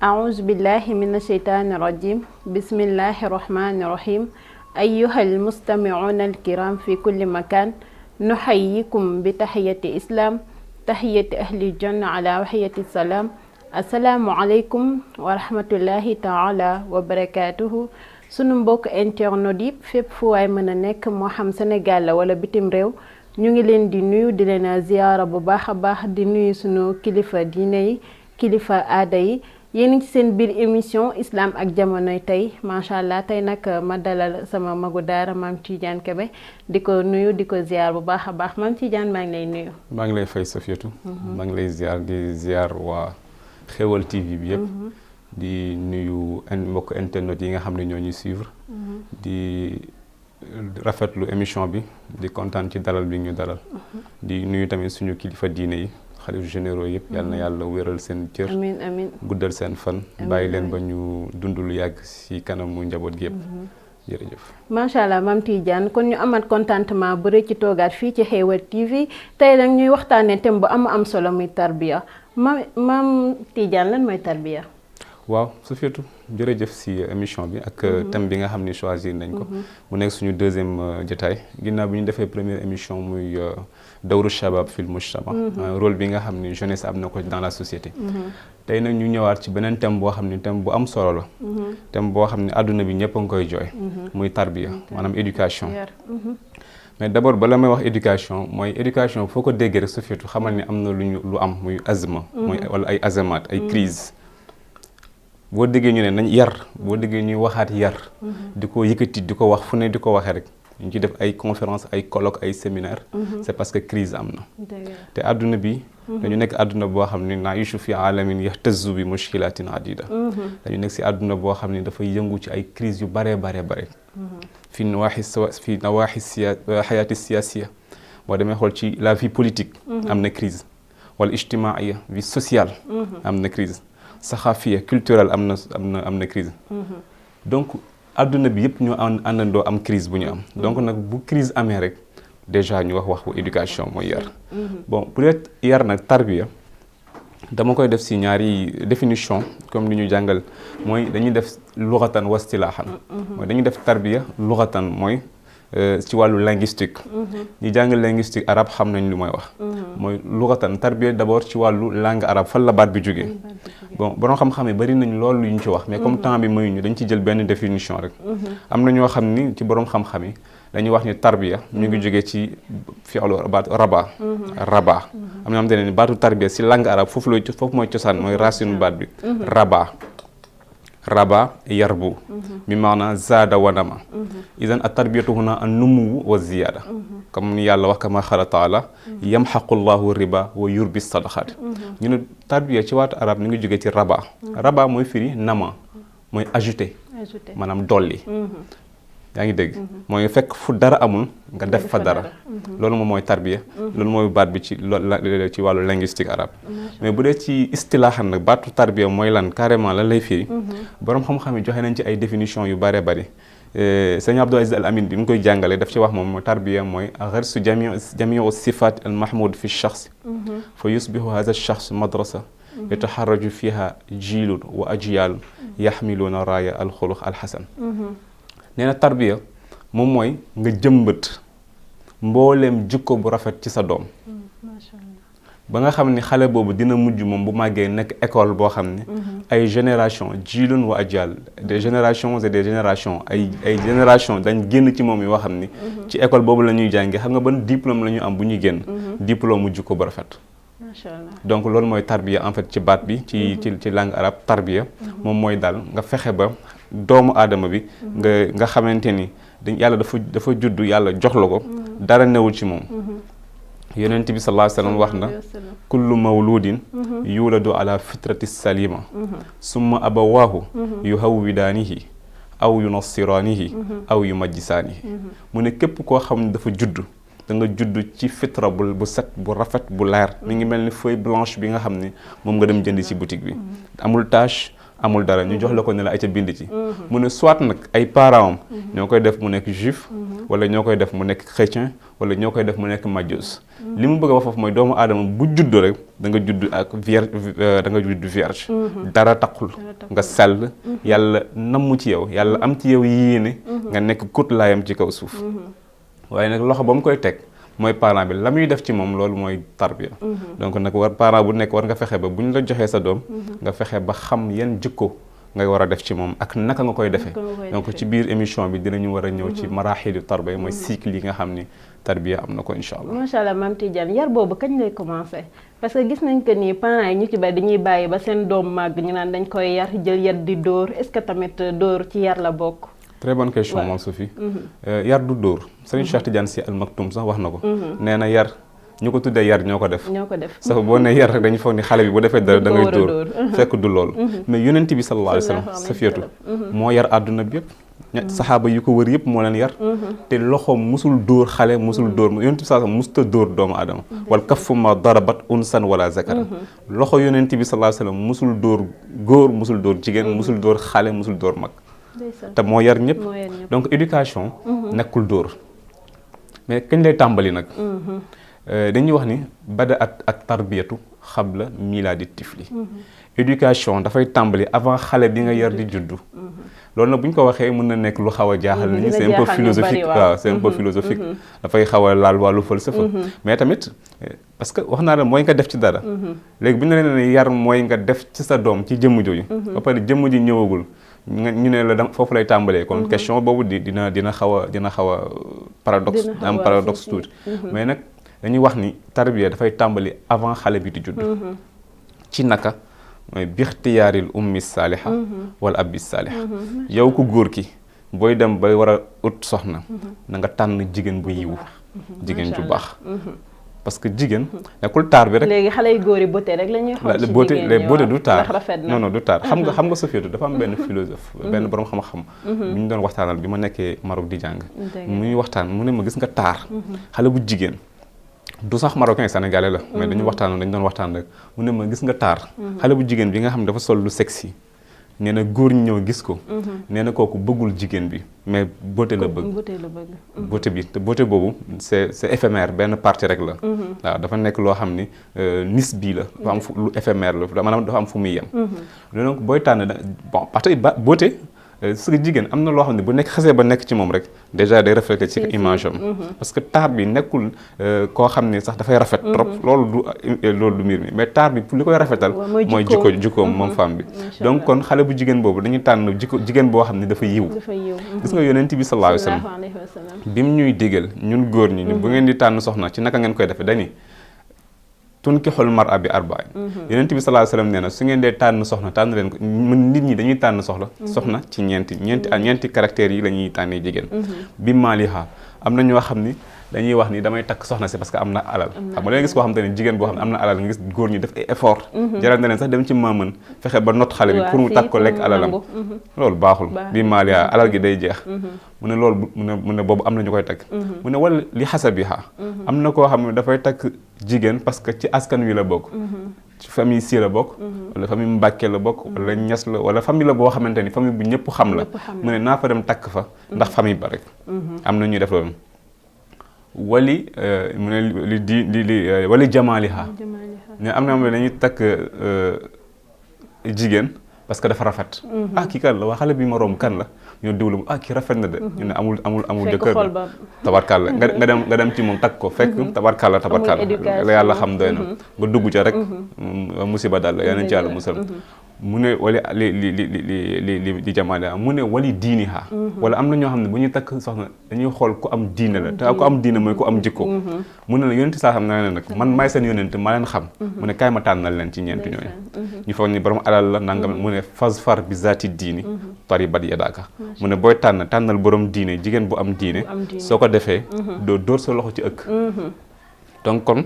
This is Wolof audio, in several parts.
أعوذ بالله من الشيطان الرجيم بسم الله الرحمن الرحيم أيها المستمعون الكرام في كل مكان نحييكم بتحية الإسلام تحية أهل الجنة على وحية السلام السلام عليكم ورحمة الله تعالى وبركاته sunu mbokk internet yi fépp fu waay mën a nekk moo xam Sénégal la wala bitim réew ñu ngi leen di nuyu di leen ziyaara bu baax a baax di nuyu sunu kilifa diine yi kilifa aada yi yéen ci seen biir émission islam ak jamonoy tey macha allah tey nag ma dalal sama magu daara maam Tidiane Kébé di ko nuyu di ko ziyaar bu baax a baax maam Tidiane maa ngi lay nuyu. maa ngi lay fay Safiatou. maa ngi lay ziyaar di ziyaar waa Xewal TV bi yëpp. di nuyu mbokk internet yi nga xam ne ñoo ñuy suivre. di rafetlu émission bi di kontaan ci dalal bi ñu dalal. di nuyu tamit suñu kilifa diine yi xalif généraux yëpp yal na yàlla wéral seen cër. amiin amiin guddal seen fan. bàyyi leen ba ñu dund lu yàgg si kanamu njaboot gi yëpp. jërëjëf. macha allah maam Tidiane kon ñu amat contentement bu rëy ci toogaat fii ci Xewal TV tey nag ñuy waxtaanee thème bu am solo muy tarbiya maam Tidiane lan mooy tarbiya. waaw Safiatou jërëjëf si émission bi ak thème bi nga xam ni choisir nañ ko mu nekk suñu deuxième jotaay ginnaaw bi ñu defee première émission muy dawru shabab fil mujtama rôle bi nga xam ni jeunesse am na ko dans la société tey nag ñu ñëwaat ci beneen thème boo xam ni thème bu am solo la thème boo xam ni àdduna bi ñëpp a ngi koy jooy muy tarbiya maanaam éducation mais d'abord bala may wax éducation mooy éducation foo ko déggee rek Safiatou xamal ni am na lu am muy azma mooy wala ay azamat ay crise boo déggee ñu ne nañ yar boo déggee ñuy waxaat yar di ko yëkkati di ko wax fu ne di ko waxee rek ñu ci def ay conférence ay colloque ay séminaire c'est parce que crise am na te àdduna bi dañu nekk àdduna boo xam ne naishu fi alamin yahtazu bi mushkilatin adida dañu nekk si àdduna boo xam ne dafay yëngu ci ay crise yu bare fi nawaaxi xayaati siyaasiya boo demee xool ci la vie politique am na crise wala ijtimaaiya vie sociale am na crise saxaafiya culturelle am na crise donc adduna bi yëpp ñu àndandoo am crise bu ñu am donc nag bu crise amee rek déjà ñu waxu éducation mooy yar bon peut-être yar nag tarbiya dama koy def si ñaari définition comme li ñu jàngal mooy dañuy def lughatan wa istilaahan mooy dañuy def tarbiya lughatan mooy ci wàllu linguistique ñi jàng linguistique arabe xam nañ lu may wax mooy lughatan tarbiya d'abord ci wàllu langue arabe fan la baat bi jógee bon borom xam-xam yi bari nañ loolu yu ñu ci wax mais comme temps bi mayuñu dañ ci jël benn définition rek am na ñoo xam ni ci borom xam-xam yi dañuy wax ni tarbiya ñu ngi jógee ci fi'lu baatu raba am na xam te ne baatu tarbiya si langue arabe foofu mooy cosaan mooy racine baat bi raba yarbu bi maana zaada wanama idan a tarbiyatu huna an numu wa ziyada comme ni yàlla wax kama xala taala yamxaqu llahu riba wa yurbi sadaqaat ñu ne tarbiya ci waatu arab ni ngi jógee ci raba mooy firi nama mooy ajouté maanaam dolli yaa ngi dégg mooy fekk fu dara amul nga def fa dara loolu moom mooy tarbiya loolu mooy baat bi ci wàllu linguistique arabe mais bu dee ci istilaahan nag baatu tarbiya mooy lan carrément lan lay firi borom xam-xam yi joxe nañ ci ay définition yu bari sëñ Abdou Aziz Al Amin bi mu koy jàngale daf ci wax moom tarbiya mooy gharsu jamiu sifat al mahmud fi shakhs fa yusbihu hadha shakhs madrasa yataharraju fiha jiilun wa ajyal yaxmiluuna raaya al xuluq al hasan nee na tarbiya moom mooy nga jëmbat mbooleem jikko bu rafet ci sa doom ba nga xam ni xale boobu dina mujj moom bu màggee nekk école boo xam ne ay génération jiilun wa ajal des générations et des générations ay génération dañ génn ci moom yoo xam ni ci école boobu la ñuy jàngee xam nga ban diplôme la ñu am bu ñuy génn diplôme mu jikko bu rafet donc loolu mooy tarbiya en fait ci baat bi ci langue arabe tarbiya moom mooy daal nga fexe ba doomu aadama bi nga xamante ni yàlla dafa juddu yàlla jox la ko dara newul ci moom yonent bi sallallahu alayhi wa sallam wax na kullu mawludin yuladu ala fitrati salima summa abawaahu yuhawwidaanihi aw yunassiraanihi aw yumajjisaanihi mu ne képp koo xam ne dafa judd da nga judd ci fitra bu set bu rafet bu leer mi ngi mel ni feuille blanche bi nga xam ne moom nga dem jënd ci boutique bi amul tache amul dara ñu jox la ko ne la ay ca bind ci mu ne soit nag ay parents am ñoo koy def mu nekk juif wala ñoo koy def mu nekk chrétien wala ñoo koy def mu nekk majus li mu bëgg a wax foofu mooy doomu aadama bu judd rek da nga judd ak da nga judd vierge dara taqul nga sell yàlla namm ci yow yàlla am ci yow yéene nga nekk kut laayam ci kaw suuf waaye nag loxo ba mu koy teg mooy parent bi la muy def ci moom loolu mooy tarbiya donc nag war parent bu nekk war nga fexe ba bu ñu la joxee sa doom nga fexe ba xam yan jikko ngay war a def ci moom ak naka nga koy defee donc ci biir émission bi dinañu war a ñëw ci maraaxilu tarbiya mooy cycle yi nga xam ni tarbiya am na ko incha allah. macha allah Mame Tidiane yar boobu kañ lay commencé parce que gis nañ que ni parents yi ñu ci bari dañuy bàyyi ba seen doom màgg ñu naan dañ koy yar jël yar di dóor est-ce que tamit dóor ci yar la bokk. très bonne question moom Sophie. yar du dóor. Serigne Cheikh Tidiane Sy Al Maktoum sax wax na ko. nee na yar ñu ko tuddee yar ñoo ko def. sax boo nee yar rek dañu foog ni xale bi bu defee dara da ngay dóor fekk du lool. mais yonent bi sallallahu alayhi wa sallam Safiyatu moo yar àdduna bi yëpp. saxaaba yu ko wër yëpp moo leen yar. te loxoom musul dóor xale musul dóor yonent bi sallallahu alayhi wa sallam musta dóor doomu aadama. wal kaffu ma darabat unsan wala zakara. loxo yonent bi sallallahu alayhi wa sallam musul dóor góor musul dóor jigéen musul dóor xale musul dóor mag. te moo yar ñëpp donc éducation nekkul dóor mais kañ lay tàmbali nag dañuy wax ni bada at tarbiyatu xabla milaadi tifli éducation dafay tàmbali avant xale bi nga yar di juddu loolu nag bu ñu ko waxee mën na nekk lu xaw a jaaxal nit ñi c'est un peu philosophique waaw c'est un peu philosophique dafay xaw a laal wàllu falsafa mais tamit parce que wax naa la mooy nga def ci dara léegi bu ñu la nee yar mooy nga def ci sa doom ci jëmm jooju ba pare jëmm ji ñëwagul ñu ne la foofu lay tàmbalee kon question boobu dina xaw a paradoxe am paradoxe tuuti mais nag dañuy wax ni tarbiya dafay tàmbali avant xale bi di judd ci naka mooy bixtiyaaril ummi saaliha wala abbi saaliha yow ku góor ki booy dem bay war a ut soxna na nga tànn jigéen bu yiwu jigéen ju baax parce que jigéen nekkul taar bi rek. léegi xale yu góor yi beauté rek la ñuy xool ci jigéen ñi beauté du taar non non du taar xam nga Sofiatou dafa am benn philosophe benn borom xam-xam bu ñu doon waxtaanal bi ma nekkee Maroc di jàng muy waxtaan mu ne ma gis nga taar xale bu jigéen du sax marocain sénégalais la mais dañu doon waxtaan rek mu ne ma gis nga taar xale bu jigéen bi nga xam ne dafa sol lu sexy nee na góor ñi ñëw gis ko nee na kooku bëggul jigéen bi mais beauté la bëgg beauté bi te beauté boobu c'est éphémère benn partie rek la waaw dafa nekk loo xam ni nis bii la dafa am lu éphémère la maanaam dafa am fu muy yem donc booy tànn bon parce que beauté parce que jigéen am na loo xam ne bu nekk xasee ba nekk ci moom rek déjà day refléter ci image am parce que taar bi nekkul koo xam ne sax dafay rafet trop loolu du mbir mi mais taar bi li koy rafetal mooy jikkoom moom femme bi donc kon xale bu jigéen boobu dañuy tànn jigéen boo xam ne dafa yiw gis nga yonent bi sallallahu alayhi wa sallam bi mu ñuy digal ñun góor ñi bu ngeen di tànn soxna ci naka ngeen koy defee dañuy tunkixul mar'a bi arba'in yonent bi sallallahu alayhi wasallam nee na su ngeen dee tànn soxna tànn leen ko nit ñi dañuy tànn soxna ci ñeenti caractères yi la ñuy tànnee jigéen bi maaliha am na ñoo xam ni dañuy wax ni damay takk soxna si parce que am na alal xam nga leen gis koo xam te ne jigéen boo xam ne am na alal nga gis góor ñi def ay effort jaral na leen sax dem ci maaman fexe ba not xale bi pour mu takk ko lekk alalam loolu baaxul bi maaliha alal gi day jeex mu ne loolu mu ne boobu am na ñu koy takk mu ne wala li xasabiha am na koo xam ne dafay takk jigéen parce que ci askan wi la bokk ci famille si la bokk wala famille Mbàkke la bokk wala Ñas la wala famille la boo xamante ni famille bu ñëpp xam la mu ne naa fa dem takk fa ndax famille ba rek am na ñuy def loolu wali mu ne li wali jamaaliha ne am na am dañuy takk jigéen parce que dafa rafet kii kan la waa xale bi ma romb kan la ñoo diwlu kii rafet na de ñu ne amul jëkkër tabarkàlla nga dem ci moom takk ko fekk tabarkàlla la yàlla xam doy na nga dugg ca rek musiba daal la yaa nañ ci yàlla musal mu ne wali li jamaale mu ne wali diiniha wala am na ñoo xam ne bu ñuy takk soxna dañuy xool ku am diine la te ku am diine mooy ku am jikko mu ne la yonent saa xam na ne nag man maay seen yonent ma leen xam mu ne kaay ma tànnal leen ci ñeenti ñooñu ñu foog ni borom alal la nangam mu ne fasfar bi zaati diini taribat yadaaka mu ne booy tànnal borom diine jigéen bu am diine soo ko defee doo dóor sa loxo ci ëkk donc kon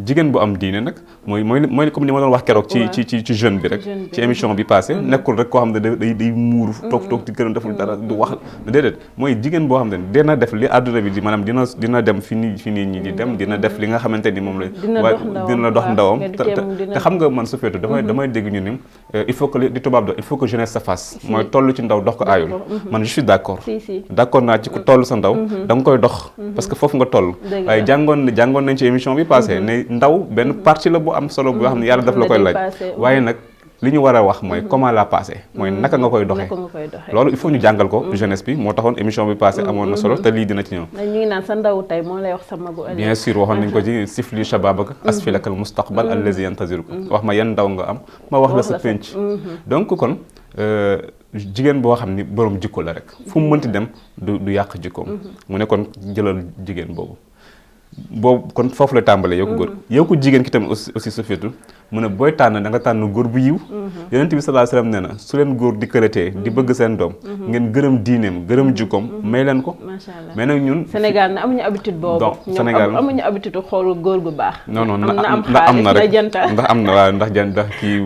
jigéen bu am diine nag mooy comme ni ma doon wax keroog ci jeune bi rek ci émission bi passé nekkul rek koo xam ne day muuru toog ci këram deful dara du wax déedéet mooy jigéen boo xam ne dina def li àdduna bi di maanaam dina dem fi nit ñi di dem dina def li nga xamante ni moom la dina dox ndawam te xam nga man su feetu damay dégg ñu ni il faut que di tubaab il faut que jeunesse se fasse mooy toll ci ndaw dox ko aayul man je suis d'accord naa ci ku toll sa ndaw da nga koy dox parce que foofu nga toll waaye jàngoon nañ ci émission bi passé ne ndaw benn partie la bu am solo boo xam ne yàlla daf la koy laaj waaye nag li ñu war a wax mooy comment la passé mooy naka nga koy doxee loolu il faut ñu jàngal ko jeunesse bi moo taxoon émission bi passé amoon na solo te lii dina ci ñëw ñu ngi naan sa ndaw tey moo lay wax sa magu ëllëg bien sûr waxoon nañ ko ci sifli shababaka asfilakal mustaqbal allazi yantaziruka wax ma yan ndaw nga am ma wax la sa penc donc kon jigéen boo xam ni borom jikko la rek fu mu mënti dem du yàq jikkoom mu ne kon jëlal jigéen boobu kon foofu la tàmbalee yow ko góor yow ko jigéen ki tamit aussi sa féetu mu ne booy tànn da nga tànn góor bu yiw yonent bi sallallahu alayhi wasallam nee na su leen góor di këlatee di bëgg seen doom ngeen gërëm diineem gërëm jikkoom may leen ko mais nag ñun Sénégal na amuñu habitude boobu Sénégal amuñu habitude xool góor gu baax non ndax am na rek ndax am na waaw ndax kii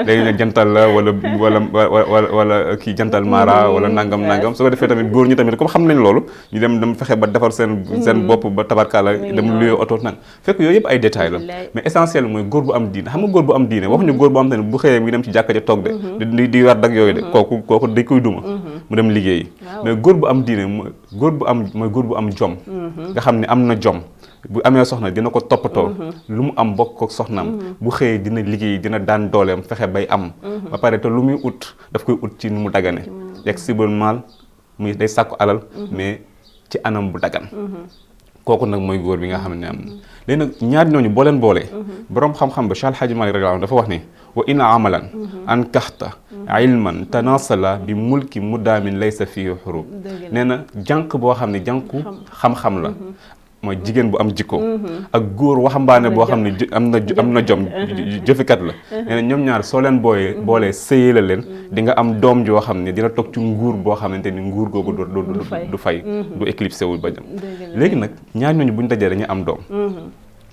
day ne jantal la wala kii jantal mara wala nangam su ko defee tamit góor ñi tamit comme xam nañ loolu ñu dem fexe ba defar seen bopp ba tabarkaala dem luye oto nag fekk yooyu yëpp ay détails la mais essentiel mooy góor bu am diine xam nga góor bu am diine waxuñu góor bu am tamit bu xëyee mi dem ci jàkka ja toog de di war dak yooyu de kooku dañ koy duma mu dem liggéeyi mais góor bu am diine mooy góor bu am jom nga xam ne am na jom bu amee soxna dina ko toppatoo lu mu am bokk ko soxnaam bu xëyee dina liggéey dina daan dooleem fexe bay am ba pare te lu muy ut daf koy ut ci nu mu dagane yegg sibal maal muy day sàkku alal mais ci anam bu dagan kooku nag mooy góor bi nga xam ne am na léegi nag ñaari ñooñu boo leen boolee boroom xam-xam ba Cheikh Al Hadji Malick radiyallahu anhu dafa wax ni wa in amalan an kaxta ilman tanasala bi mulki mudaamin laysa fihi xurub nee na jànq boo xam ne jànku xam-xam la mooy jigéen bu am jikko ak góor waxambaane boo xam ne am na jom jëfikat la nee na ñoom ñaar soo leen boolee sëyee la leen di nga am doom joo xam ne dina toog ci nguur boo xamante ni nguur googu du fay du éclipsé wu ba jëm léegi nag ñaar ñooñu bu ñu dajee dañuy am doom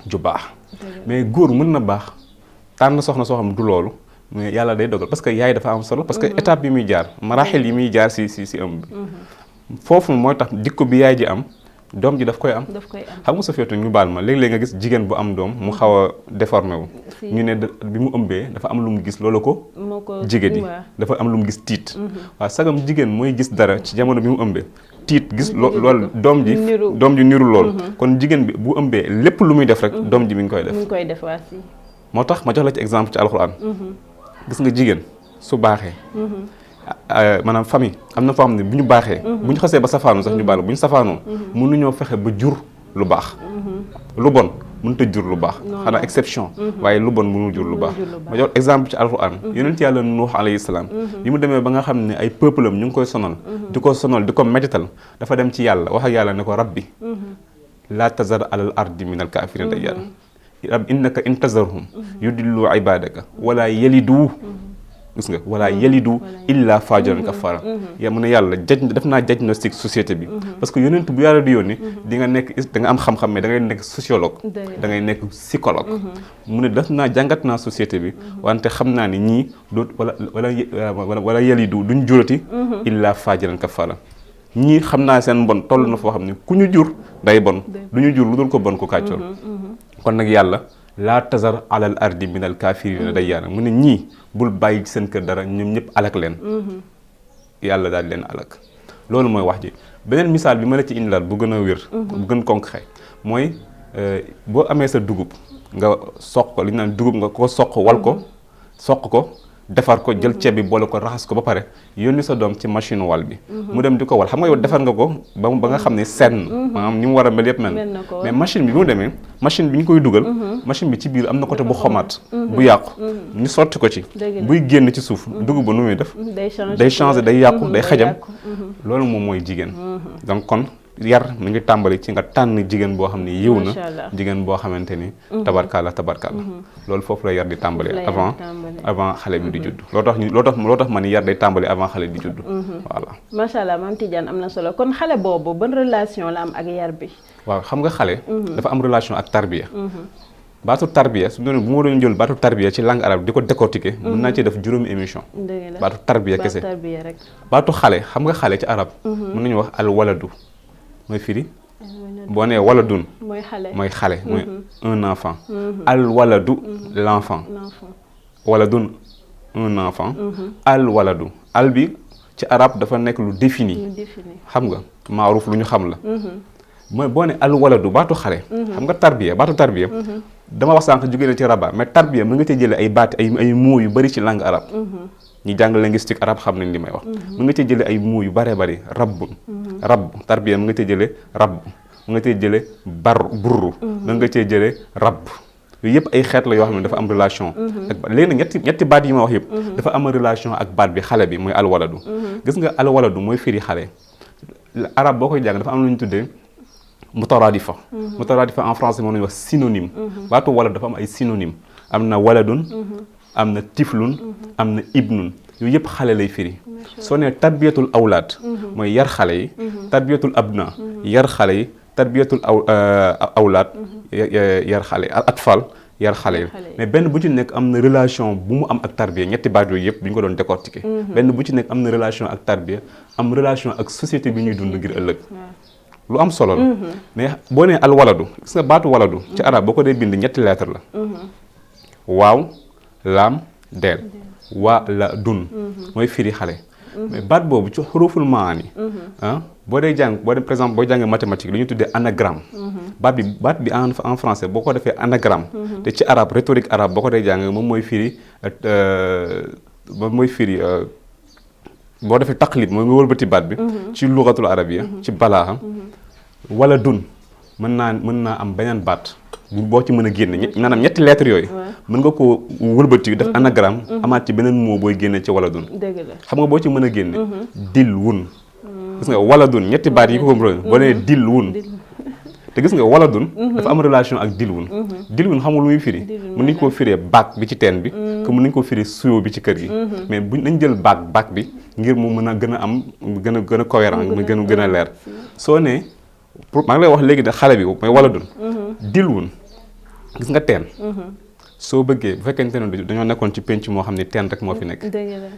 ju baax mais góor mën na baax tànn soxna soo xam du loolu mais yàlla day dogal parce que yaay dafa am solo parce que étape yi muy jaar maraxil yi muy jaar si ëmb bi foofu mooy tax jikko bi yaay ji am doom ji daf koy am xam nga sa feetu ñu baal ma léeg-léeg nga gis jigéen bu am doom mu xaw a déformé wu ñu ne bi mu ëmbee dafa am lu mu gis loolu ko jigéen yi dafa am lu mu gis tiit waaw sagam jigéen mooy gis dara ci jamono bi mu ëmbee tiit gis loolu doom ji niru lool kon jigéen bi bu ëmbee lépp lu muy def rek doom ji mi ngi koy def moo tax ma jox la ci exemple ci alxuraan gis nga jigéen su baaxee maanaam famille am na foo xam ne bu ñu baaxee bu ñu xasee ba safaanu sax ñu baal bu ñu safaanoo mënuñoo fexe ba jur lu baax lu bon mënut a jur lu baax xanaa exception waaye lu bon mënul jur lu baax ma jox exemple ci alxuraan yonent yàlla Nuux alayhi salaam bi mu demee ba nga xam ne ay peuple am ñu ngi koy sonal di ko métital dafa dem ci yàlla wax ak yàlla ne ko rabbi laa tazar alal ardi min al kaafiriina dayyaaran rabbi innaka in tazarhum yudillu ibadaka wala yalidu gis nga wala yalidu illa fajiran kafara yaa mu ne yàlla def naa diagnostic société bi parce que yonent bu yàlla di yónni di nga nekk da nga am xam-xam mais da ngay nekk sociologue da ngay nekk psychologue mu ne def naa jàngat naa société bi wante xam naa ni ñii doot wala yalidu duñ jurati illa fajiran kafara ñii xam naa seen mbon toll na foo xam ne ku ñu jur day bon du ñu jur lu dul ko bon ko kàccoor kon nag yàlla laa tazar alal ardi minal kaafiriina dayyaaran mu ne ñii bul bàyyi ci seen kër dara ñoom ñëpp alak leen yàlla daal leen alak loolu mooy wax ji beneen misaal bi ma la ci indilaat bu gën a wér bu gën concret mooy boo amee sa dugub nga soq ko li ñu naan dugub nga ko soq wal ko soq ko defar ko jël ceeb bi boole ko raxas ko ba pare yónni sa doom ci machine wal bi mu dem di ko wal xam nga yow defar nga ko ba nga xam ne senn maanaam ni mu war a mel yëpp mel mais machine bi mu demee machine bi ñu koy dugal machine bi ci biir am na côté bu xomaat bu yàqu ñu sotti ko ci buy génn ci suuf dugub ba nu muy def day changer day yàqu day xajam loolu moom mooy jigéen donc kon yar mi ngi tàmbali ci nga tànn jigéen boo xam ne yiw na jigéen boo xamante ni tabarkalla loolu foofu la yar di tàmbali avant xale bi di judd loo tax ma ni yar day tàmbali avant xale di judd voilà macha allah Mame Tidiane am na solo kon xale boobu ban relation la am ak yar bi waaw xam nga xale dafa am relation ak tarbiya baatu tarbiya su doon bu ma doon jël baatu tarbiya ci langue arabe di ko décortiquer mën naa ci def juróomi émission baatu tarbiya kese baatu xale xam nga xale ci arab mën nañu wax al waladu mooy firi boo nee waladun mooy xale mooy un enfant al waladu l'enfant waladun un enfant al waladu al bi ci arab dafa nekk lu défini xam nga maaruf lu ñu xam la mooy boo ne al waladu baatu xale xam nga tarbiya baatu tarbiya dama wax sànq jóge na ci raba mais tarbiya mën nga cee jëlee ay baati ay mots yu bari ci langue arabe ñi jàng linguistique arabe xam nañ li may wax mën nga cee jëlee ay mots yu baree bari rabbun rabb tarbiya mën nga cee jëlee rabb mën nga cee jëlee burru mën nga cee jëlee rabb yooyu yëpp ay xeet la yoo xam ne dafa am relation ak léegi nag ñetti baat yi ma wax yëpp dafa am relation ak baat bi xale bi mooy alwaladu gis nga alwaladu mooy firi xale arabe boo koy jàng dafa am lu ñu tuddee mutaradifa en français moom la ñuy wax synonyme baatu walad dafa am ay synonyme am na waladun am na tiflun am na ibnun yooyu yëpp xale lay firi soo nee tarbiyatul awlaad mooy yar xale yi tarbiyatul abna yar xale yi tarbiyatul awlaad yar xale atfal yar xale yi mais benn bu ci nekk am na relation bu mu am ak tarbiya ñetti baat yooyu yëpp bi ñu ko doon décortiquer benn bu ci nekk am na relation ak tarbiya am relation ak société bi ñuy dund ngir ëllëg lu am solo la mais boo nee al waladu gis nga baatu waladu ci arab boo ko dee bind ñetti lettre la waaw laam deel waladun mooy firi xale mais baat boobu ci xuruful maani boo dee jàng boo dee par exemple boo jàngee mathématique lu ñu tuddee anagramme baat bi en français boo ko defee anagramme te ci arabe rhétorique arabe boo ko dee jàng moom mooy firi boo defee taqlid mooy nga wëlbati baat bi ci lugatul arabia ci balaaxa wala dun mën naa am beneen baat boo ci mën a génne maanaam ñetti lettres yooyu mën nga ko wëlbati def anagramme amaat ci beneen mot booy génne ci wala dun xam nga boo ci mën a génne dil wun gis nga wala dun ñetti baat yi ko comprendre boo nee dil wun te gis nga wala dun dafa am relation ak dil wun xam nga lu muy firi mën nañu koo firee baag bi ci teen bi que mën nañu koo firee suyoo bi ci kër gi mais buñ nañ jël baag bi ngir mu mën a gën a am gën a cohérent mu gën a leer soo ne maa ngi lay wax léegi ne xale bi mooy wala dun dil wun gis nga teen soo bëggee bu fekkente ne dañoo nekkoon ci penc moo xam ne teen rek moo fi nekk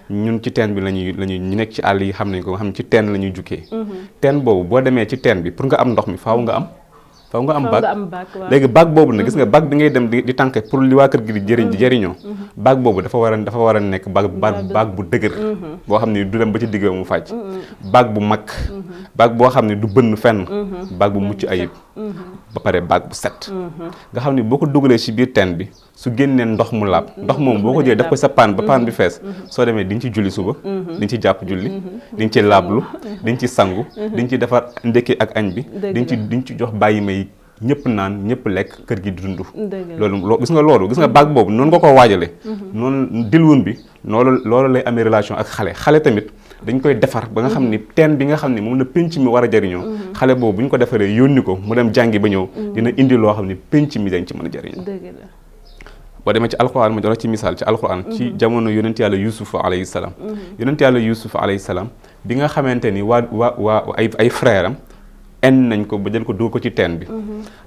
ñun ci teen bi lañuy ñu nekk ci àll yi xam nañ ko nga xam ne ci teen la ñuy jukkee teen boobu boo demee ci teen bi pour nga am ndox mi faaw nga am baag léegi baag boobu nag gis nga baag bi ngay dem di tànke pour li waa kër gi di jëriñoo baag boobu dafa war a nekk baag bu dëgër boo xam ne du dem ba ci digg mu fàcc baag bu mag baag boo xam ne du bënn fenn baag bu mucc ayib ba pare baag bu set nga xam ne boo ko dugalee ci biir teen bi su génnee ndox mu laab ndox moom boo ko jëlee def ko sa paan ba paan bi fees soo demee di nga ci julli suba di nga ci jàpp julli di nga ci laablu di nga ci sangu di nga ci defar ndekki ak añ bi di nga ci jox bàyyi may ñëpp naan ñëpp lekk kër gi di dund loolu gis nga baag boobu noonu nga ko waajale noonu dilwun bi loolu lay amee relation ak xale tamit dañ koy defar ba nga xam ni teen bi nga xam ni moom la penc mi war a jëriñoo xale boobu bu ñu ko defaree yónni ko mu dem jàngi ba ñëw dina indi loo xam ni penc mi dañ ci mën a jëriñoo boo demee ci alquran ma jox ci misaal ci alquran ci jamono yonent yàlla yusuf alayhi salaam yonent yàlla yusuf alayhi salaam bi nga xamante ni waa ay frère am nañ ko ba jël ko dugal ko ci teen bi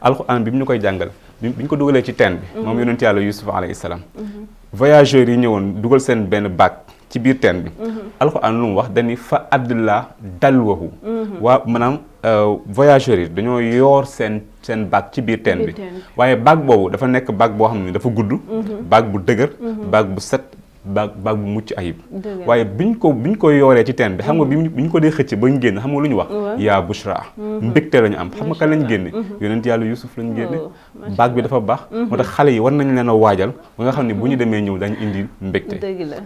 alquran bi mu ñu koy jàngal bi ñu ko dugalee ci teen bi moom yonent yàlla yusuf alayhi salaam voyageurs yi ñëwoon dugal seen benn baag ci biir teen bi alquran lu mu wax dañuy fa addla dalwahu waa maanaam voyageurs yi dañoo yoor seen baag ci biir teen bi waaye baag boobu dafa nekk baag boo xam ne dafa gudd baag bu dëgër baag bu set baag bu mucc ayib waaye biñ ko yooree ci teen bi xam nga bi ñu ko dee xëcc ba ñu génn xam nga lu ñu wax yaa bushra mbégte la ñu am xam nga kan lañ génne yonent yàlla yusuf lañ génne baag bi dafa baax moo tax xale yi war nañ leen a waajal ba nga xam ne bu ñu demee ñëw dañu indi mbégte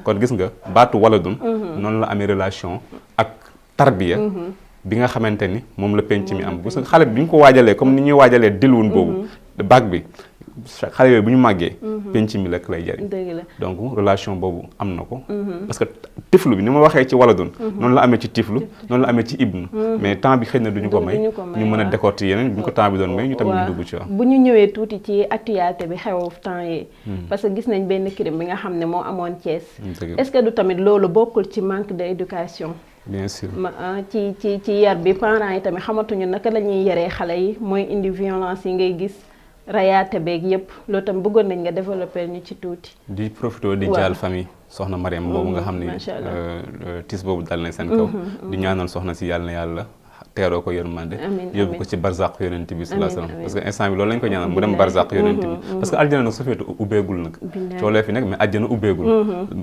kon gis nga baatu waladun noonu la amee relation ak tarbiya bi nga xamante ni moom la penc mi am gis nga xale bi ñu ko waajalee comme ni ñuy waajalee dilwun boobu baag bi xale yooyu bu ñu màggee penc mi lekk lay jariñ donc relation boobu am na ko parce que tiflu bi ni ma waxee ci waladun noonu la amee ci tiflu noonu la amee ci ibnu mais temps bi xëy na duñu ko may ñu mën a décortiquer yeneen bu ñu ko temps bi doon may ñu tamit ñu dugg ci wax bu ñu ñëwee tuuti ci actualité bi xew temps yi parce que gis nañ benn crime bi nga xam ne moo amoon Thiès est-ce que du tamit loolu bokkul ci manque d'éducation bien sûr ci yar bi parents yi tamit xamatuñu naka la ñuy yaree xale yi mooy indi violence yi ngay gis rayaate beeg yëpp loolu tam bëggoon nañ nga développer ñu ci tuuti. di profité di jaal famille soxna Mariam boobu nga xam ni tiis boobu dal na seen kaw. di ñaanal soxna si yàlla na yàlla teeroo ko yërmande yóbbu ko ci barzaq yonent bi sallallahu alayhi wasallam parce que instant bi loolu lañ ko ñaanal mu dem barzaq yonent bi parce que aljana nag su feetu ubbeegul nag coolee fi nekk mais aljana ubbeegul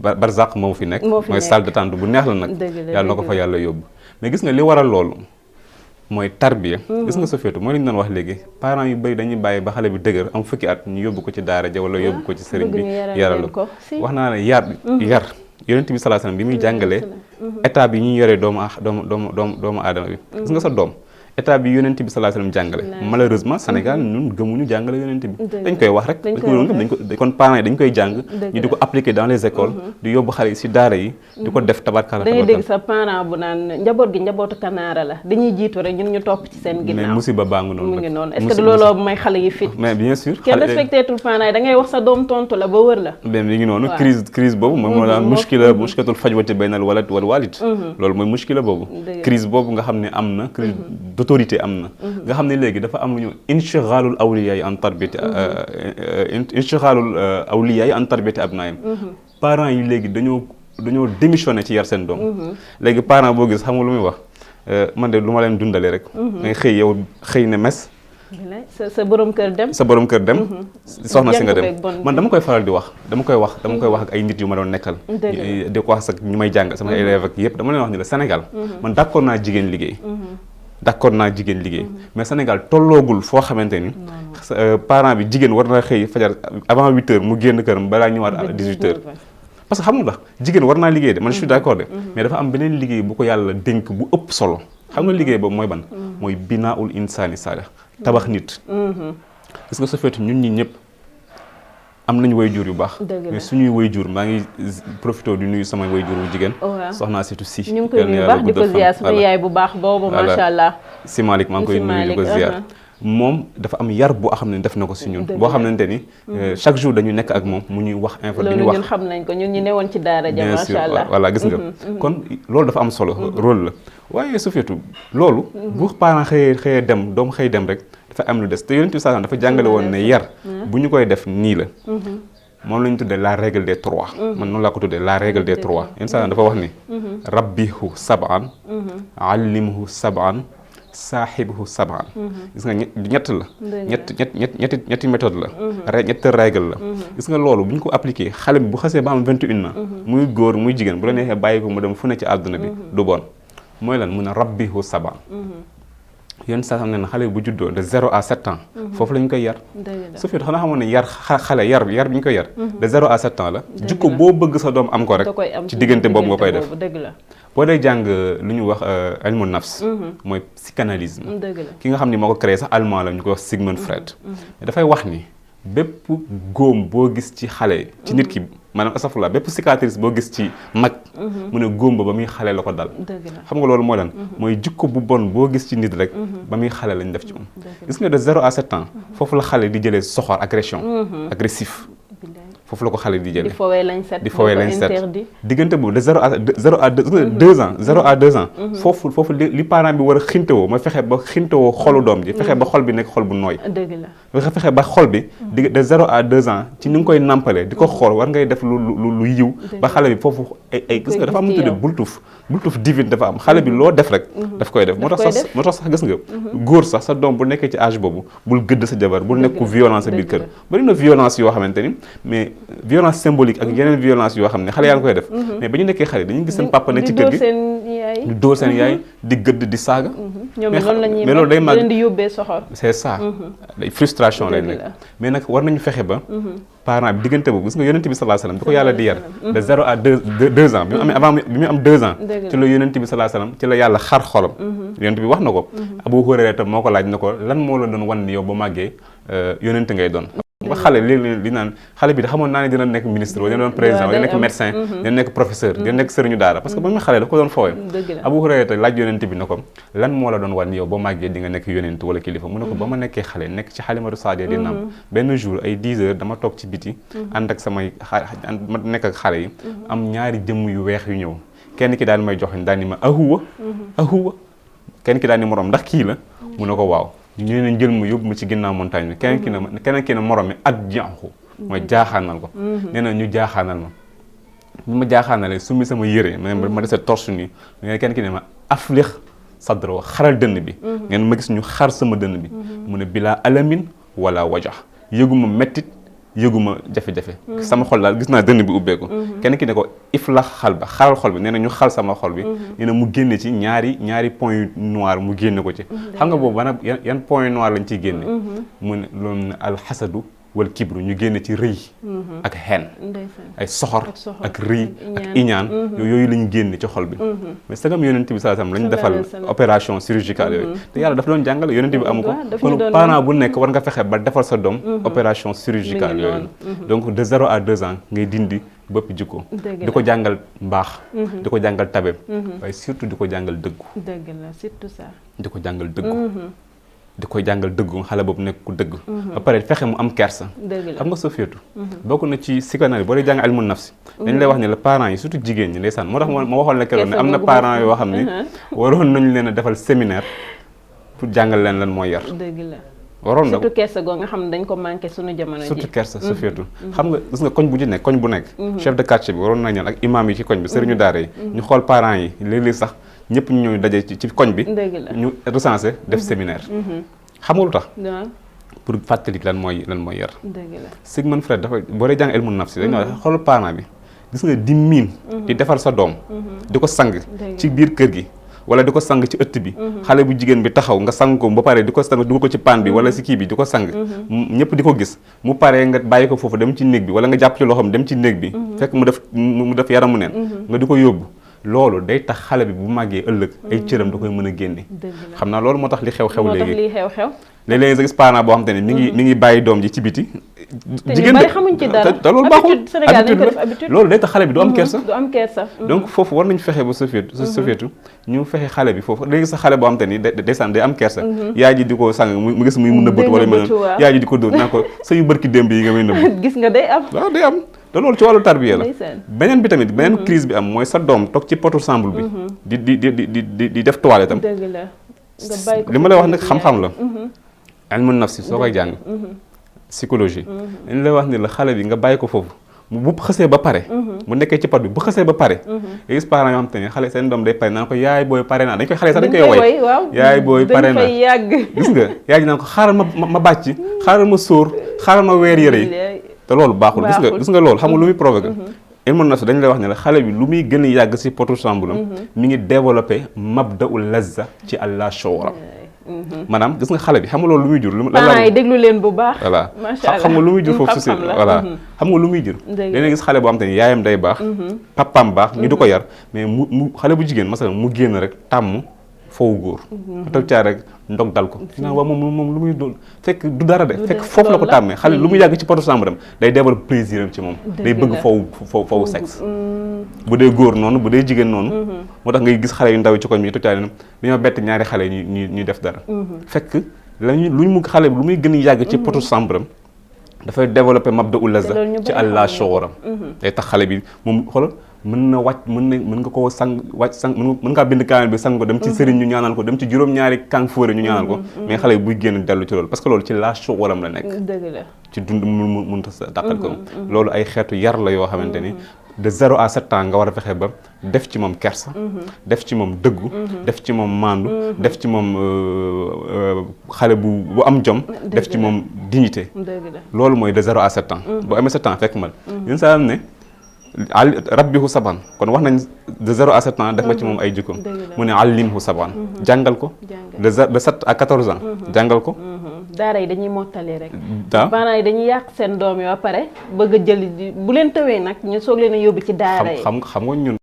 barzaq moo fi nekk mooy salle d'attente bu neex la nag yàlla na ko fa yàlla yóbbu mais gis nga li waral loolu mooy tarbiya gis nga su feetu mooy li ñu doon wax léegi parents yu bëri dañuy bàyyi ba xale bi dëgër am fukki at ñu yóbbu ko ci daara ja wala yóbbu ko ci sëriñ bi yaralu wax naa ne yar yonent bi sallallahu alayhi wasallam bi muy jàngalee étape yi ñuy yoree doomu aadama bi gis nga sa doom étape bi yonent bi sallallahu alayhi wasallam jàngale malheureusement Sénégal ñun gëmuñu jàngale yonent bi dañ koy wax rek kon parents yi dañ koy jàng ñu di ko appliquer dans les écoles di yóbbu xale yi si daara yi di ko def tabarkalla dañuy dégg sa parent bu naan njaboot gi njabootu kanaara la dañuy jiitu rek ñun ñu topp ci seen ginnaaw mais musiba baa ngi mu ngi noonu est-ce que looloo may xale yi fit mais bien sûr kenn respecté tul parents yi da ngay wax sa doom tontu la ba wër la mais mi ngi noonu crise boobu moom moo daan mushkilatul fajwati baynal walad wal walid loolu mooy mushkila boobu crise boobu nga xam ne am na crise d'autorité am na nga xam ne léegi dafa am lu ñu inchighalul awliya yi an tarbiyati inchighalul awliya yi an tarbiyati abnaayim parents yi léegi dañoo démissionné ci yar seen doom léegi parent boo gis xam nga lu muy wax man de lu ma leen dundale rek ngay xëy yow xëy ne mes sa borom kër dem soxna si nga dem man dama koy faral di wax dama koy wax ak ay nit yu ma doon nekkal di ko wax ak ñu may jàng sama élèves ak yëpp dama leen wax ni la Sénégal man d'accord naa jigéen liggéey mais Sénégal tolloogul foo xamante ni parent bi jigéen war na xëy fajar avant 8 heures mu génn këram balaa ñëwaat à 18 heures parce que xam nga jigéen war naa liggéey de man je suis d'accord de mais dafa am beneen liggéey bu ko yàlla dénk bu ëpp solo xam nga liggéey boobu mooy ban mooy binaaul insaani saalih tabax nit gis nga su feetu ñun ñi ñëpp am nañu waajur yu baax mais suñuy waajur maa ngi profité di nuyu sama waajur bu jigéen soxna Situ Si ñu ngi koy nuyu baax di ko ziar sama yaay bu baax boobu macha allah si Malick maa ngi koy nuyu di ko ziar moom dafa am yar boo xam ne def na ko si ñun boo xamante ni chaque jour dañu nekk ak moom mu ñuy wax info dañuy wax ñun xam nañ ko ñun ñu newoon ci daara ja macha allah voilà gis nga kon loolu dafa am solo rôle la waaye su feetu loolu bu parent xëyee dem doom xëy dem rek dafa am lu des te yonent bi sallallahu alayhi wasallam dafa jàngale woon ne yar bu ñu koy def nii la moom la ñu tuddee la règle des trois man noonu laa ko tuddee la règle des trois yonent sallallahu dafa wax ni rabbihu sab'an allimhu sab'an saaxibuhu sab'an gis nga ñett la ñetti méthode la ñetti règle la gis nga loolu bu ñu ko appliqué xale bi bu xasee ba am 21 ans muy góor muy jigéen bu la neexee bàyyi ko mu dem fu ne ci àdduna bi du bon mooy lan mun a rabbihu sab'an yéen saa xam ne ne xale bu juddoo de 0 à 7 ans foofu la ñu koy yar su fekkee xanaa xamoon ne yar xale yar bi ñu koy yar de 0 à 7 ans la jikko boo bëgg sa doom am ko rek ci diggante boobu nga koy def boo dee jàng lu ñu wax ilmu nafs mooy psychanalyse ki nga xam ni moo ko créé sax allemand la ñu ko wax Sigmund Freud dafay wax ni bépp góom boo gis ci xale ci nit ki maanaam astafurlah bépp cicatrice boo gis ci mag mu ne góom ba muy xale la ko dal xam nga loolu mooy lan mooy jikko bu bon boo gis ci nit rek ba muy xale lañ def ci moom gis nga de 0 à 7 ans foofu la xale di jëlee soxor agression agressif foofu la ko xale di jëlee di fowee lañ set diggante boobu de 0 à 2 ans 0 à 2 ans foofu li parent bi war a xintewoo mooy fexe ba xintewoo xolu doom ji fexe ba xol bi nekk xol bu nooy fexe ba xol bi de 0 à 2 ans ci ni nga koy nàmpale di ko xool war ngay def lu yiw ba xale bi foofu ay gis nga dafa am lu tuddee bultuf divine dafa am xale bi loo def rek daf koy def moo tax sax gis nga góor sax sa doom bu nekkee ci âge boobu bul gëdd sa jabar bul nekk ku violence sa biir kër bari na violence yoo xamante ni mais violence symbolique ak yeneen violence yoo xam ne xale yaa ngi koy def mais ba ñu nekkee xale dañuy gis seen papa ne ci kër gi di dóor seen yaay di gëdd di saaga mais loolu day màgg di yóbbee soxor c'est ça day frustration lay nekk mais nag war nañu fexe ba parent bi diggante boobu gis nga yonent bi sallallahu alayhi wasallam bi ko yàlla di yar de 0 à 2 ans bi mu amee avant bi mu am 2 ans ci la yonent bi sallallahu alayhi wasallam ci la yàlla xar xolam yonent bi wax na ko Abu Hurayra tam moo ko laaj na ko lan moo la doon wan ni yow ba màggee yonent ngay doon ba xale li naan xale bi da xamoon naa ne dina nekk ministre wala dina doon président wala dina nekk médecin dina nekk professeur dina nekk sëriñu daara parce que ba muy xale da ko doon foowe Abu Hurayra laaj yonent bi na ko lan moo la doon wan yow ba màggee di nga nekk yonent wala kilifa mu ne ko ba ma nekkee xale nekk ci Halimatu Saadiya di nam benn jour ay 10 heures dama toog ci biti ànd ak samay ma nekk ak xale yi am ñaari jëmm yu weex yu ñëw kenn ki daal may joxoñ daal ni ma ahuwa kenn ki daal ni moroom ndax kii la mu ne ko waaw ñu ne jël ma yóbbu ma ci ginnaaw montagne bi keneen ki ne morom mi at jaaxu mooy jaaxaanal ko nee na ñu jaaxaanal ma bi ma jaaxaanalee summi sama yére ma dese torse nii ngeen kenn ki ne ma aflix sadro xaral dënn bi ngeen ma gis ñu xar sama dënn bi mu ne bilaa alamin wala wajax yëguma mettit yëguma jafe-jafe sama xol daal gis naa dënn bi ubbeeku kenn ki ne ko iflax xal ba xaral xol bi nee na ñu xal sama xol bi nee na mu génne ci ñaari point noir mu génne ko ci xam nga boobu bana yan point noir lañ ciy génne mu ne loolu ne alxasadu wal kibru ñu génne ci rëy ak xen ay soxor ak rëy ak iñaan yooyu lañ génne ci xol bi mais sagam yonent bi sallallahu alayhi wasallam lañ defal opération chirurgicale yooyu te yàlla dafa doon jàngale yonent bi amu ko kon parent bu nekk war nga fexe ba defal sa doom opération chirurgicale yooyu donc de 0 à 2 ans ngay dindi bëpp jikko di ko jàngal mbaax di ko jàngal tabeem waaye surtout di ko jàngal dëggu dëgg la surtout ça di ko jàngal dëggu di koy jàngal dëggu xale boobu nekk ku dëgg ba pare fexe mu am kersa xam nga Sofiyatu bokk na ci psychanalyse boo dee jàng ilmu nafsi dañ lay wax ne la parents yi surtout jigéen ñi ndeysaan moo tax ma waxoon la keroog ne am na parents yoo xam ne waroon nañu leen a defal séminaire pour jàngal leen lan mooy yar dëgg la waroon na surtout kersa goo nga xam ne dañ ko manqué suñu jamono ji surtout kersa Sofiyatu xam nga gis nga koñ bu ci nekk koñ bu nekk chef de quartier bi waroon na ñaan ak imam yi ci koñ bi sëriñu daara yi ñu xool parents yi léeg-léeg sax ñëpp ñu ñëw daje ci koñ bi ñu recensé def séminaire xam nga lu tax pour fàttali lan mooy yar Sigmund Freud dafa boo dee jàng ilmu nafsi dañu wax xool parent bi gis nga di miin di defar sa doom di ko sang ci biir kër gi wala di ko sang ci ëtt bi xale bu jigéen bi taxaw nga sang ko ba pare di ko sang dugal ko ci paan bi wala si kii bi di ko sang ñëpp di ko gis mu paree nga bàyyi ko foofu dem ci néeg bi wala nga jàpp ci loxoom dem ci néeg bi fekk mu def yaramu neen nga di ko yóbbu loolu day tax xale bi bu màggee ëllëg ay cëram da koy mën a génne xam naa loolu moo tax li xew-xew léegi léeg-léeg nga gis parent boo xam te ne mi ngi bàyyi doom ji ci biti jigéen de xamuñ ci dara te loolu baaxul habitude loolu day tax xale bi du am kersa donc foofu war nañu fexe ba Sofiyatu ñu fexe xale bi foofu léegi sax xale boo xam te ni day am kersa yaay ji di ko sang mu gis muy mun a bët wala mën yaay ji di ko dóor naa ko sa yu bërki démb yi nga may nëbb gis nga day am waaw day am te loolu ci wàllu tarbiya la beneen bi tamit beneen crise bi am mooy sa doom toog ci potu semble bi di def toilette tam li ma lay wax nag xam-xam la ilmu nafsi soo koy jàng psychologie dañ lay wax ni la xale bi nga bàyyi ko foofu bu xësee ba pare mu nekkee ci pot bi bu xësee ba pare nga gis parents yoo xam te ne xale seen doom day pare naan ko yaay booy pare naa dañ koy xale sax dañ koy woy yaay booy pare naa gis nga yaay ji naan ko xaaral ma bàcc xaaral ma sóor xaaral ma weer yére yi te loolu baaxul gis nga loolu xam nga lu muy provoqué ilmu nafs dañ lay wax ne la xale bi lu muy gën a yàgg si potu sambulam mi ngi développé mabda'ul lazza ci allah shawram maanaam gis nga xale bi xam nga loolu lu muy jur parents yi déglu leen bu baax voilà xam nga lu muy jur foofu si voilà xam nga lu muy jur léeg-léeg gis xale boo xam te ni yaayam day baax papaam baax ñu di ko yar mais mu xale bu jigéen masalan mu génn rek tàmm foofu góor a toog caa rek ndog dal ko naan waaw moom lu muy doon fekk du dara de fekk foofu la ko tàmmee xale lu muy yàgg ci potu chambre am day développe plaisir am ci moom day bëgg foofu sexe bu dee góor noonu bu dee jigéen noonu moo tax ngay gis xale yu ndaw ci koñ bi toog caa dañoo bett ñaari xale ñuy def dara fekk xale lu muy gën a yàgg ci potu chambre am dafay développé mabda'ul lazza ci allah shawram day tax xale bi moom xoolal mën na wàcc mën nga koo sang mën ngaa bind kaamil bi sang ko dem ci sëriñ ñu ñaanal ko dem ci juróom-ñaari kàng fóore ñu ñaanal ko mais xale bi buy génn dellu ci loolu parce que loolu ci laa waram la nekk ci dund mun ta dàqal ko loolu ay xeetu yar la yoo xamante ni de 0 à 7 ans nga war a fexe ba def ci moom kersa def ci moom dëggu def ci moom maandu def ci moom xale bu am jom def ci moom dignité loolu mooy de 0 à 7 ans boo amee 7 ans fekk mal yéen saa am ne rabbihu saban kon wax nañ de 0 à 7 ans def nga ci moom ay jikkoom mu ne allimhu saban jàngal ko de 7 à 14 ans jàngal ko daara yi dañuy mottali rek parents yi dañuy yàq seen doom yi ba pare bëgg a jëli bu leen tëwee nag ñu soog leen a yóbbu ci daara yi xam nga ñun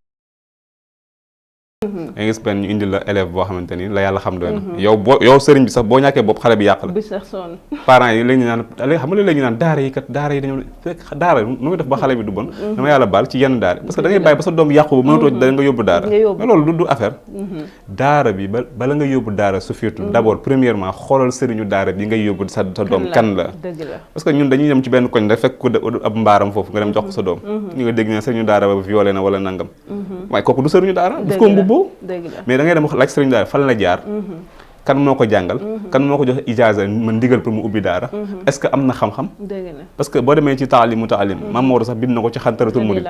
nga gis benn ñu indi la élève boo xamante ni la yàlla xam doy na yow sëriñ bi sax boo ñàkkee bopp xale bi yàq la bi sax sonn parents yi léegi ñu naan xam nga léegi ñu naan daara yi kat daara yi dañoo fekk daara nu muy def ba xale bi du bon dama yàlla baal ci yenn daara parce que da ngay bàyyi ba sa doom yàqu ba mënatoo da nga yóbbu daara mais loolu du affaire daara bi bala nga yóbbu daara su fiitu d'abord premièrement xoolal sëriñu daara bi ngay yóbbu sa doom kan la parce que ñun dañuy dem ci benn koñ rek fekk ko ab mbaaram foofu nga dem jox ko sa doom ñu nga dégg ne sëriñu daara ba violé na wala nangam waaye kooku du sëriñu daara daf ko mbubboo mais da ngay dem laaj sëriñu daara fan la jaar kan moo ko jàngal kan moo ko jox ijaaza ma ndigal pour mu ubbi daara est-ce que am na xam-xam parce que boo demee ci taalim Maam Maodo sax bind na ko ci xantaratul murid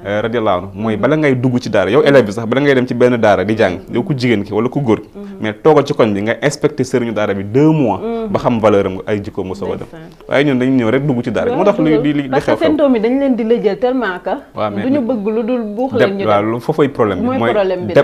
radiyallahu anhu mooy bala ngay dugg ci daara yow élève bi sax bala ngay dem ci benn daara di jàng yow ku jigéen ki wala ku góor ki mais toogal ci koñ bi nga inspecté sëriñu daara bi 2 mois ba xam valeur am ay jikko nga soog a def waaye ñun dañu ñëw rek dugg ci daara bi moo tax li parce que seen doom yi dañ leen di lëjël tellement que duñu bëgg lu dul buux leen ñu waaw foofay problème bi mooy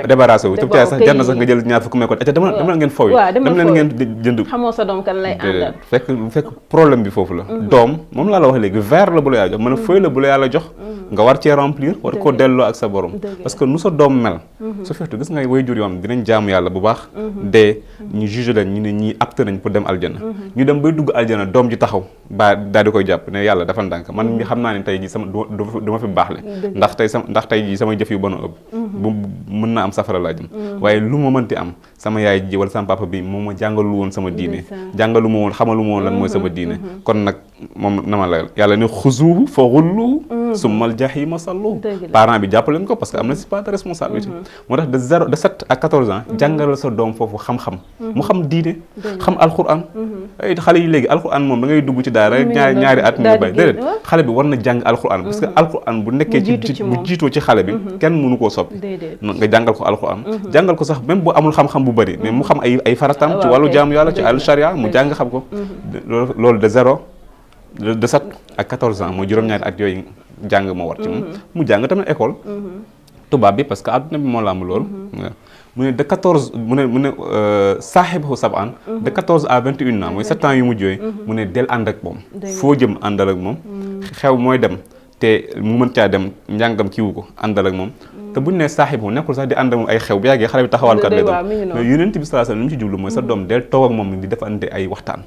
débarrassé wu te sax jar na sax nga jël ñaar fukk may ko dama ngeen faw dem leen ngeen jënd xamoo sa doom kan lay àndal fekk problème bi foofu la doom moom laa la wax léegi verre la bu la yàlla jox mën a feuille la bu la yàlla jox nga war cee remplir war koo delloo ak sa borom parce que nu sa doom mel su fekkee gis nga way jur yoon dinañ jaamu yàlla bu baax dee ñu juge leen ñu ne ñii apte nañ pour dem aljana ñu dem bay dugg aljana doom ji taxaw daal di koy jàpp ne yàlla dafa ndànk man mi xam naa ne tey ji sama du ma fi baax le ndax tey ji samay jëf yu bon a ëpp bu mën na am safara laa jëm waaye lu ma mënti am sama yaay ji wala sama papa bi moom ma jàngalu woon sama diine jàngalu ma woon xamalu ma woon lan mooy sama diine kon nag moom na ma la yàlla ne xuzuuhu fa xulluhu summal jahiima salluhu parent bi jàpp leen ko parce que am na si part de responsabilité moo tax de 7 à 14 ans jàngalal sa doom foofu xam-xam mu xam diine xam alquran ay xale yi léegi alquran moom da ngay dugg ci daara ñaari at ñu bay déedéet xale bi war na jàng alquran parce que alquran bu nekkee bu jiitoo ci xale bi kenn mënu koo soppi nga jàngal ko alquran jàngal ko sax même bu amul xam-xam bu bëri mais mu xam ay faratam ci wàllu jaamu yàlla ci al sharia mu jàng xam ko loolu de 0 de 7 à 14 ans mooy juróom-ñaari at yooyu jàng moo war ci moom mu jàng tamit école tubaab bi parce que adduna bi moo la am loolu mu ne de 14 mu ne saaxibahu sab'an de 14 à 21 ans mooy 7 ans yu mujj yooyu mu ne del ànd ak moom foo jëm àndal ak moom xew mooy dem te mu mën caa dem njàngam kiiwu ko àndal ak moom te buñu ne saaxibahu nekkul sax di ànd ak moom ay xew bu yàggee xale bi taxawalkat lay doon mais Yonent bi sallallahu alayhi wasallam li mu ci jublu mooy sa doom del toog ak moom di defante ay waxtaan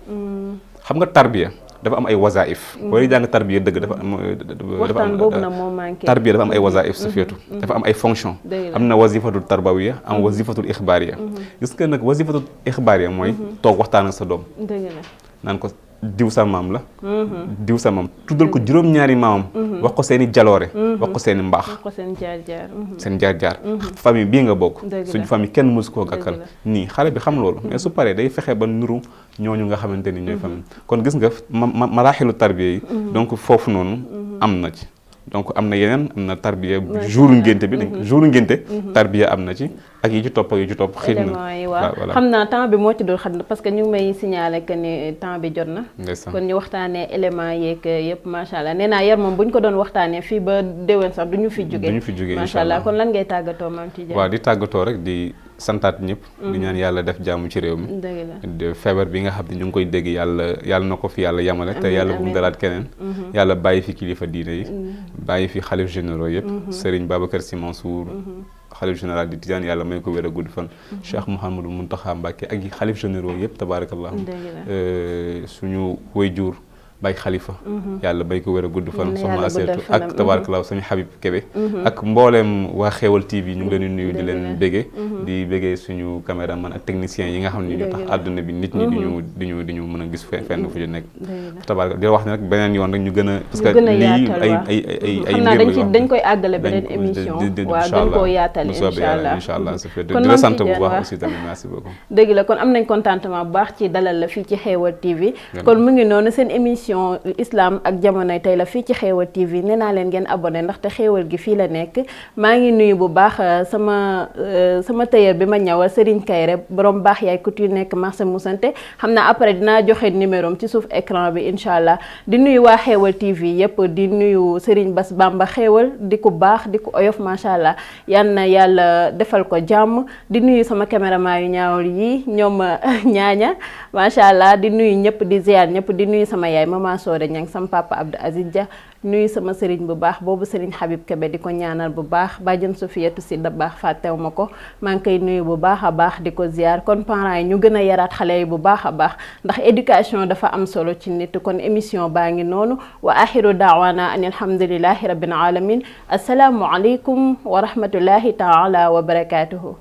xam nga tarbiya dafa am ay wazaif booy jàng tarbiya dëgg dafa am tarbiya dafa am ay wazaif su feetu dafa am ay fonction am na wazifatul tarbawiya am wazifatul ixbaariya gis nga nag wazifatul ixbaariya mooy toog waxtaan ak sa doom naan ko diw sa maam la diw sa maam tuddal ko juróom-ñaari maamam wax ko seen i jaloore wax ko seen i mbaax seen jaar-jaar famille bii nga bokk suñu famille kenn mësu koo gàkkal nii xale bi xam loolu mais su paree day fexe ba nuru ñooñu nga xamante ni ñooy famille kon gis nga maraaxilu tarbiya yi donc foofu noonu am na ci donc am na yeneen am na tarbiya jour ngénte bi jour ngénte tarbiya am na ci ak yi ci topp ak yi ci topp xëy na waaw xam naa temps bi moo ci dul xam parce que ñu ngi may signaler que ni temps bi jot na kon ñu waxtaanee éléments yeeg yëpp macha allah nee naa yar moom bu ñu ko doon waxtaanee fii ba déwén sax du ñu fi jógee macha allah kon lan ngay tàggatoo Mame Tidiane waaw di tàggatoo rek di santaat ñëpp di ñaan yàlla def jàmm ci réew mi feebar bi nga xam ne ñu ngi koy dégg yàlla na ko fi yàlla yamale te yàlla bu mu dalaat keneen yàlla bàyyi fi kilifa diine yi bàyyi fi xalif généraux yëpp Serigne Babacar Sy Mansour xalif général di Tijaan yàlla may ko wér a gudd fan Cheikh Mouhamadou Mountakha Mbacké ak yi xalif généraux yëpp tabarakallah suñu waajur Baye Khalifa yàlla bay ko wér a gudd fan soxna Aseetu ak tabarakallah suñu Habib Kébé ak mbooleem waa Xéewal TV ñu ngi leen di nuyu di leen béggee di béggee suñu caméraman ak techniciens yi nga xam ne ñu tax àdduna bi nit ñi di ñu mën a gis fenn fu ñu nekk tabarak di wax ne nag beneen yoon rek ñu gën a parce que lii ay mbir dañ koy àggale beneen émission waaw dañ koo yaatal incha allah su fekkee di la sant bu baax aussi tamit merci beaucoup dëgg la kon am nañ contentement bu baax ci dalal la fii ci Xéewal TV kon mu ngi noonu seen émission islam ak jamonoy tey la fii ci Xéewal TV nee naa leen ngeen abonné ndaxte xéewal gi fii la nekk maa ngi nuyu bu baax sama tailleur bi ma ñawal Serigne Kayre borom baax yaay couture nekk marché Moussante xam naa après dinaa joxe numéro ci suuf écran bi incha allah di nuyu waa Xéewal TV yëpp di nuyu Serigne Bass Bamba Xéewal di ko baax di ko oyof macha allah yal na yàlla defal ko jàmm di nuyu sama caméraman yu ñaawul yi ñoom ñaaña macha allah di nuyu ñëpp di ziar ñëpp di nuyu sama yaay Mama Soda Niang sama papa Abdou Aziz Dia nuyu sama sëriñ bu baax boobu sëriñ Habib Kébé di ko ñaanal bu baax bàjjen Sofiyatu si da baax fàttew ma ko maa ngi koy nuyu bu baax a baax di ko ziar kon parents yi ñu gën a yaraat xale yi bu baax a baax ndax éducation dafa am solo ci nit kon émission baa ngi noonu wa axiru daawana an alhamdulillahi rabbil alamin assalaamu aleykum wa rahmatullahi taala wa barakatuhu